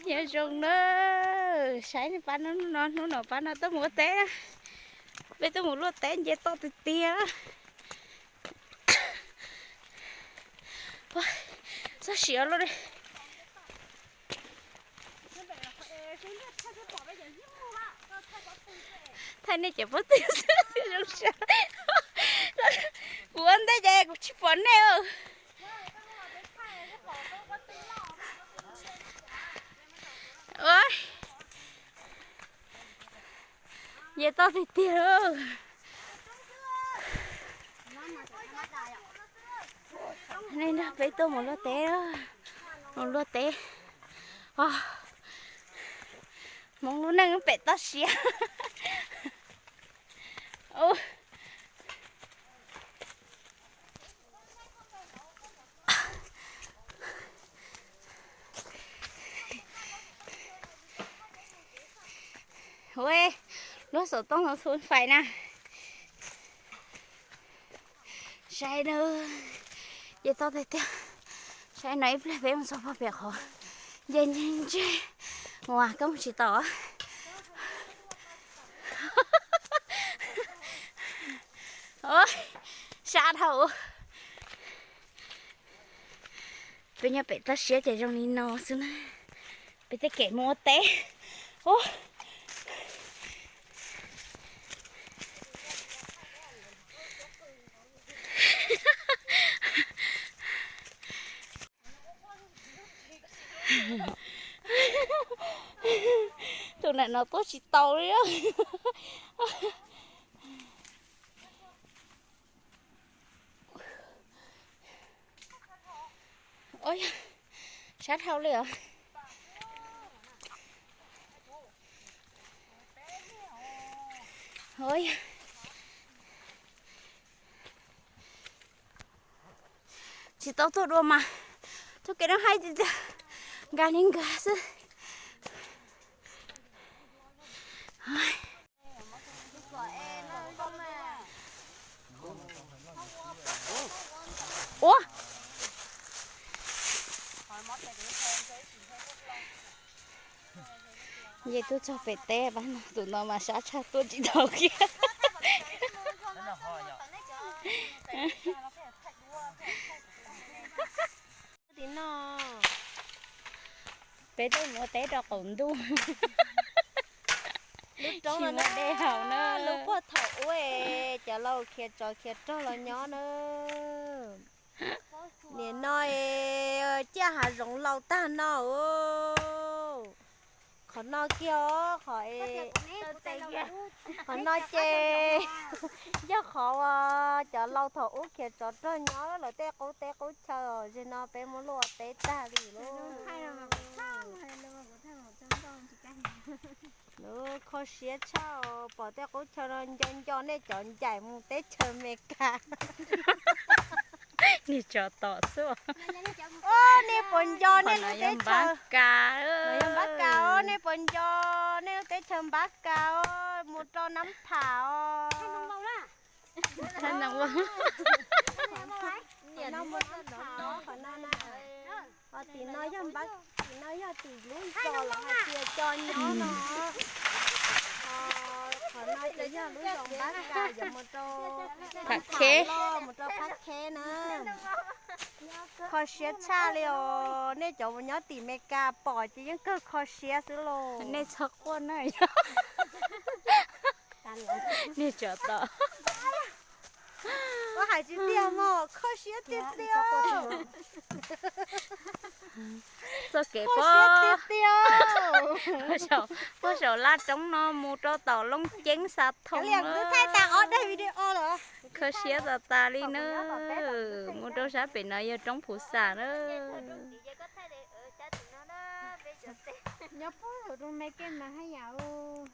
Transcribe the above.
Nyob zoo na, saib pab no, hnub no pab no tuaj mus ua teb, peb tuaj mus luaj teb nce toj tiag tiag. Txhob siav luaj li. Thaij nej cov pob tw xwb zoo siab. Kuv ua ntej ces kuv tsis pom nej. Nce toj tiag tiag. Neej nrog peb tuaj mus luaj teb, mus luaj teb. Hmoob lub neej pem toj siab. Ua, lub xov tooj no xu fais na. Saib na, nce toj tiag tiag. Saib no ib pliag peb mus txog pem qhov nce ntseg, ua koj mus tsis tau. Sab dhau. Peb nyob pem toj siab ces zoo li no xwb na. Peb tej kev mus ua teb. Tus nam no tuaj tsis tau li. Sab dhau li os. Tsis tau tuaj dua mas txoj kev no haib tiag tiag, nkag li nkag xwb. Ua, nce tuaj txog pem teb pab no, tus no mas sab tshaj tuaj tsis tau kiag. Peb tuaj mus ua teb rau qaum ntuj. Lub roob no dej haus na, lub puag thaum ub cov laus khiav tsov khiav rog los nyob na. Nim no ciaj hav zoov laus tag no. Qhov no kiag os, qhov, qhov no ces yog qhov uas cov laus thaum ub khiav tsov rog nyob lawm tej qub teb qub chaw, zaum no peb muab luaj teb tag li lawm. Kho siab tshaj, pom tej qub chaw no nco nco nej cov ncaim mus teb chaws Amelikas. Niag tsov tom xwb. Nej puas nco nej lub teb chaws Npab Kas, nej puas nco nej lub teb chaws Npab Kas os, mus rau Nab Pham os. Tim no yog tim lub zos los hais tias cov nyob no. Qhov no ces yog lub zos Npab Kas yuav mus rau Phab Kheb, mus rau Phab Kheb na. Kho siab tshaj li os, nej cov uas nyob tim Amelikas pom ces yeej kawg kho siab xwb los. Nej txhob quaj na. Niag tsov tom. Ua hais tsis tiag mog, kho siab tiag tiag. Txoj kev pob, pob saum laj roob no mus rau tom Looj Ceeb Xa Thoo. Kho siab tas tas li na. Mus rau sab pem no yog roob Phuv Xam na. Nyob puag saum roob me kej mas haj yam ub.